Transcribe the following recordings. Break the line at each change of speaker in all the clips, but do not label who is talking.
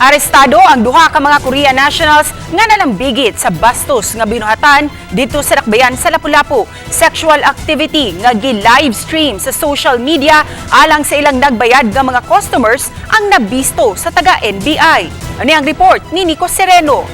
Arestado ang duha ka mga Korean nationals nga nalambigit sa bastos nga binuhatan didto sa Dakbayan sa Lapu-Lapu. Sexual activity nga gi-live stream sa social media alang sa ilang nagbayad nga mga customers ang nabisto sa taga NBI. Ano ang report ni Nico Sereno?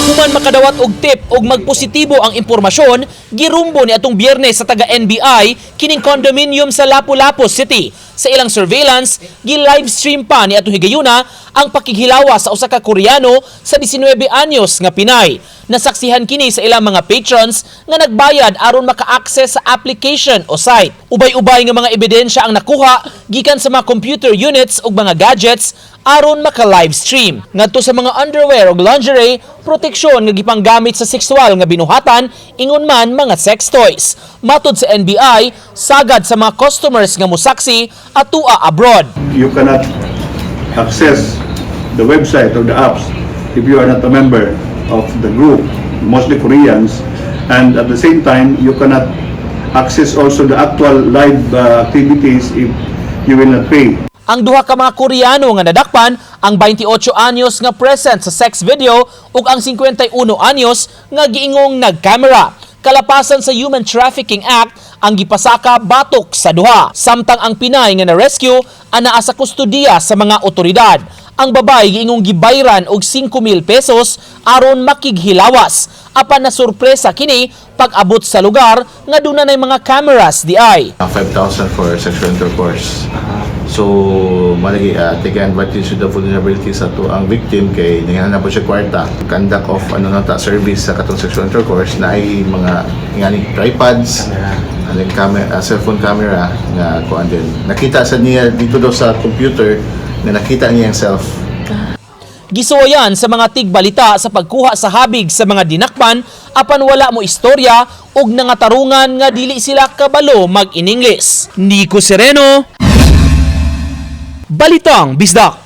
Human makadawat og tip og magpositibo ang impormasyon, girumbo ni atong Biyernes sa taga NBI kining condominium sa Lapu-Lapu City. Sa ilang surveillance, gi-live stream pa ni atong higayuna ang pakighilawa sa usa ka Koreano sa 19 anyos nga Pinay. Nasaksihan kini sa ilang mga patrons nga nagbayad aron maka-access sa application o site. Ubay-ubay nga mga ebidensya ang nakuha gikan sa mga computer units ug mga gadgets aron maka-live stream. Ngadto sa mga underwear ug lingerie, proteksyon nga gipanggamit sa sexual nga binuhatan, ingon man mga sex toys. Matod sa NBI, sagad sa mga customers nga musaksi atua abroad.
You cannot access the website or the apps if you are not a member of the group, mostly Koreans, and at the same time, you cannot access also the actual live activities if you will not pay.
Ang duha ka mga Koreano nga nadakpan, ang 28 anyos nga present sa sex video ug ang 51 anyos nga giingong nagkamera. Kalapasan sa Human Trafficking Act ang gipasaka batok sa duha. Samtang ang Pinay nga na-rescue anaa sa kustudiya sa mga otoridad. Ang babae giingong gibayran og 5,000 pesos aron makighilawas. Apan na sorpresa kini pag-abot sa lugar nga duna nay mga cameras di ay.
5,000 for sexual intercourse. So, malagi, take advantage of the vulnerability sa to ang victim kay nangyanan po siya kwarta. Conduct of ano na ta, service sa katong sexual intercourse na ay mga ngani tripods, and camera, cellphone camera nga kuan din. Nakita sa niya dito daw sa computer na nakita niya ang self.
Gisuwayan sa mga tigbalita sa pagkuha sa habig sa mga dinakpan apan wala mo istorya ug nangatarungan nga dili sila kabalo mag-in-English. Nico Sereno, Balitang Bisdak.